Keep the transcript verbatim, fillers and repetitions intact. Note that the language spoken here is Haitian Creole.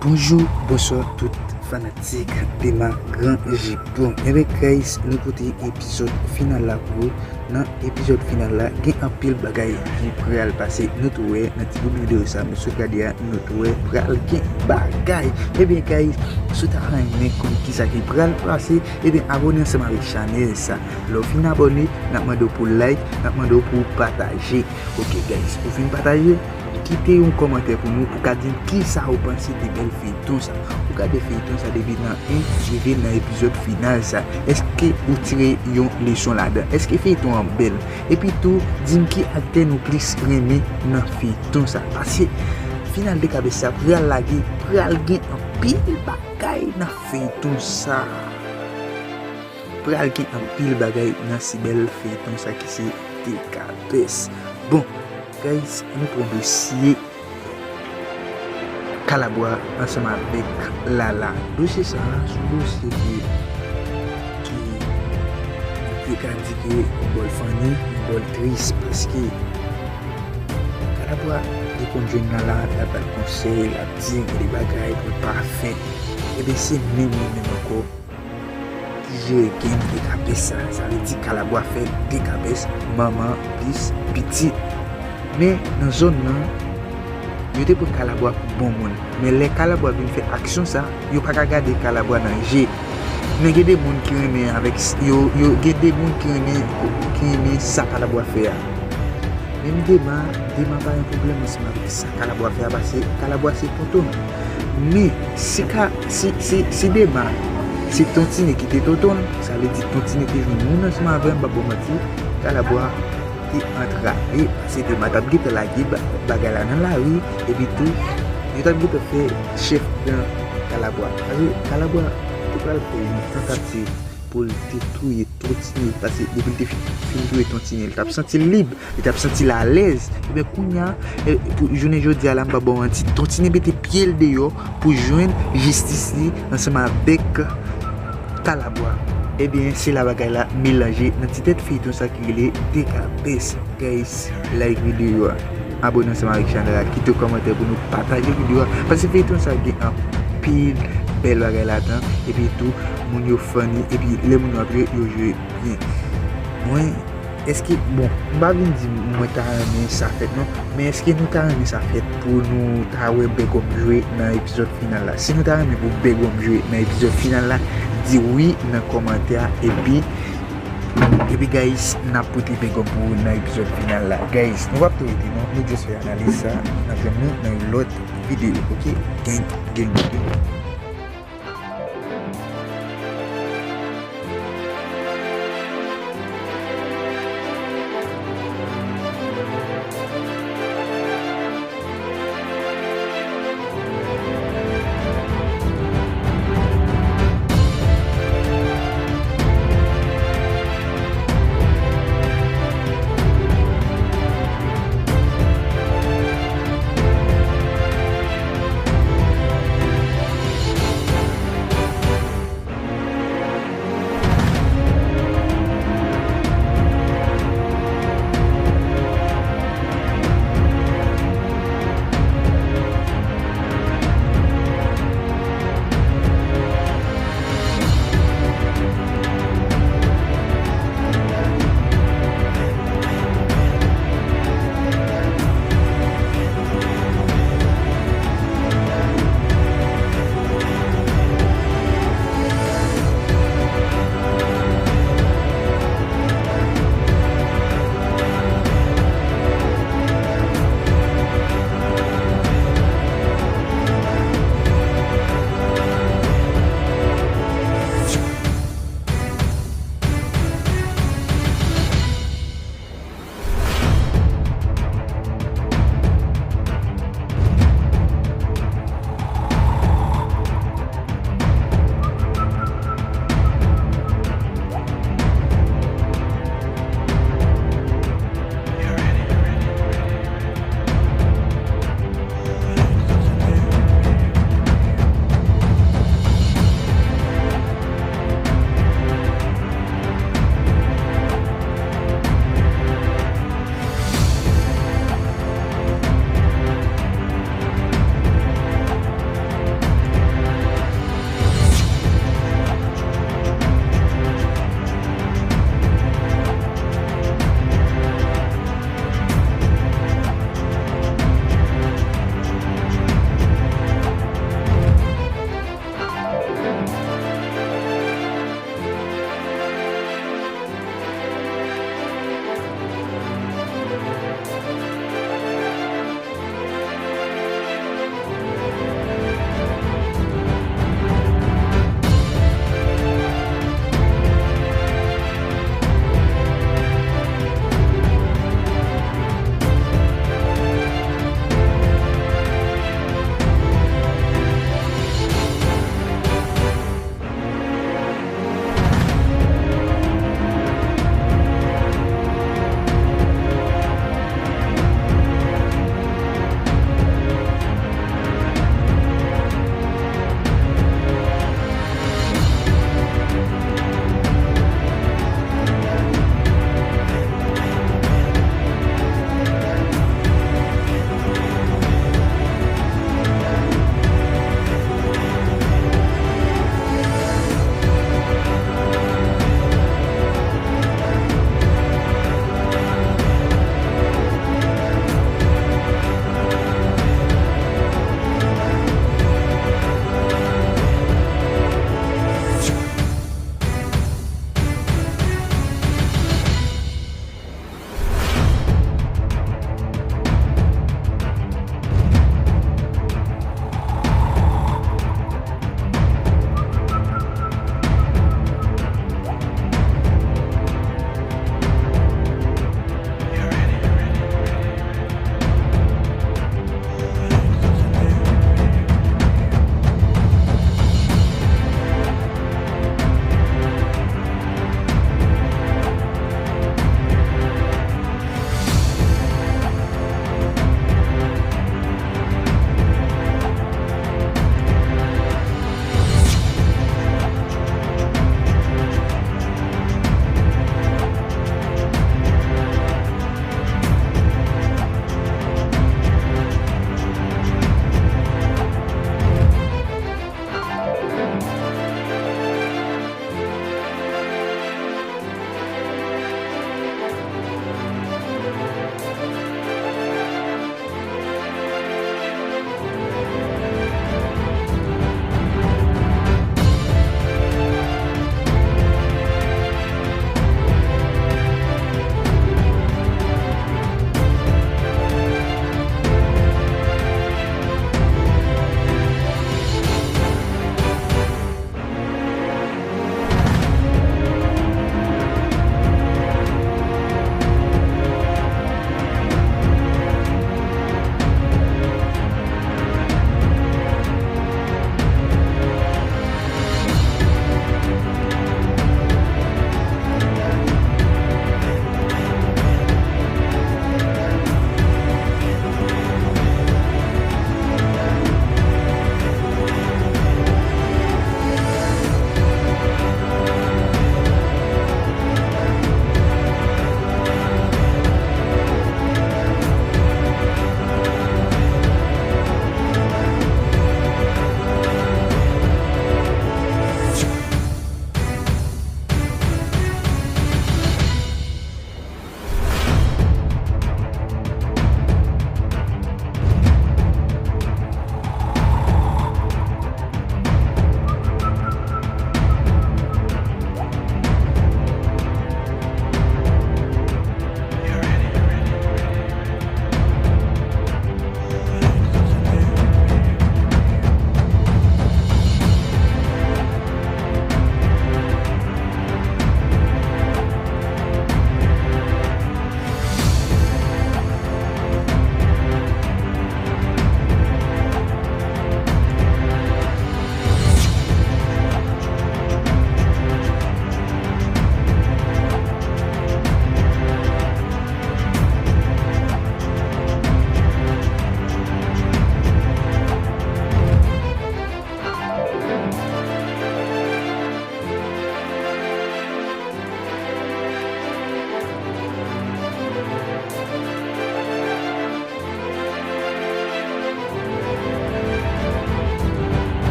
Bonjou, bonswa tout fanatik Dema Gran Jipon. Enben guys, nou pote epizòd final la pou ou. Nan epizòd final la, gen anpil bagay ki pral pase. Nou tou wè nan ti bout videyo sa, mesye gade a, nou tou wè pral gen bagay. Enben guys, si w ta renmen konn kisa ki pral pase, enben abòne ansanm avèk chanèl sa. Lè w fin abòne, n ap mande w pou w like, n ap mande w pou w pataje. Ok guys, ou fin pataje? Kite yon kòmantè pou nou, pou ka di n kisa ou panse de bèl feyton sa. Ou gade feyton sa depi nan en rive nan epizòd final sa. Èske ou tire yon leson ladan? Èske feyton an bèl? Epi tou, di m ki aktè nou plis renmen nan feyton sa. Paske final Dekabès sa pral lage, pral gen anpil bagay nan feyton sa. Pral gen anpil bagay nan si bèl feyton sa ki se Dekabès. Bon, guys, nou pran dosye Kalabwa ansanm avèk Lala. Dosye sa a, se yon dosye ki, ki, nou ka di ke yon bòl funny, yon bòl tris, paske Kalabwa li konn jwenn Lala, l ap ba l konsèy, l ap di l gen de bagay pou l pa fè. Ebyen, se menm li menm ankò ki jere gang Dekabès sa. Sa vle di Kalabwa fè Dekabès manman plis pitit. Men nan zòn nan, yo te pran Kalabwa pou bon moun. Men lè Kalabwa vin fè aksyon sa, yo pa ka gade Kalabwa nan je. Men gen de moun ki renmen avèk s-, yo, yo, gen de moun ki renmen, ki renmen sa Kalabwa fè a. Menm Dema, Dema pa gen pwoblèm ansanm avèk sa Kalabwa fè a, paske Kalabwa se tonton l. Men, si ka, si, si, si Dema, se Ton Tine ki te tonton l, sa vle di Ton Tine te jwenn moun ansanm avè l, m p ap ba w manti, Kalabwa te antrave, paske Dema t ap gentan lage ba-, bagay la nan lari, epi tou, yo t ap gentan fè chèf nan Kalabwa. Paske Kalabwa te pral fè yon tantativ pou l te touye Ton Tine, paske depi l te fin, fin touye Ton Tine, li t ap santi l lib, li t ap santi l alèz. Ebyen, kounye a, e, pou jounen jodi a la, m p ap ba w manti, Ton Tine mete pye l deyò pou jwenn jistis li ansanm avèk Kalabwa. Ebyen, se la bagay la melanje nan ti tèt feyton sa ki rele Dekabès. Guys, like videyo a, abòne ansanm avèk chanèl la, kite kòmantè pou nou pataje videyo a, paske feyton sa gen anpil bèl bagay ladan, epi tou, moun yo funny, epi lè moun yo ap jwe, yo jwe byen. Mwen, èske, bon, m pa vin di mwen ta renmen sa fèt non, men èske nou ta renmen sa fèt pou nou ta wè Bègòm jwe nan epizòd final la? Si nou ta renmen pou Bègòm jwe nan epizòd final la, di wi nan kòmantè a, epi Epi guys, n ap pote Bègòm pou ou nan epizòd final la. Guys, nou p ap tou rete non, nou just fè analiz sa, n ap jwenn nou nan yon lòt videyo, ok? Gang, gang, gang.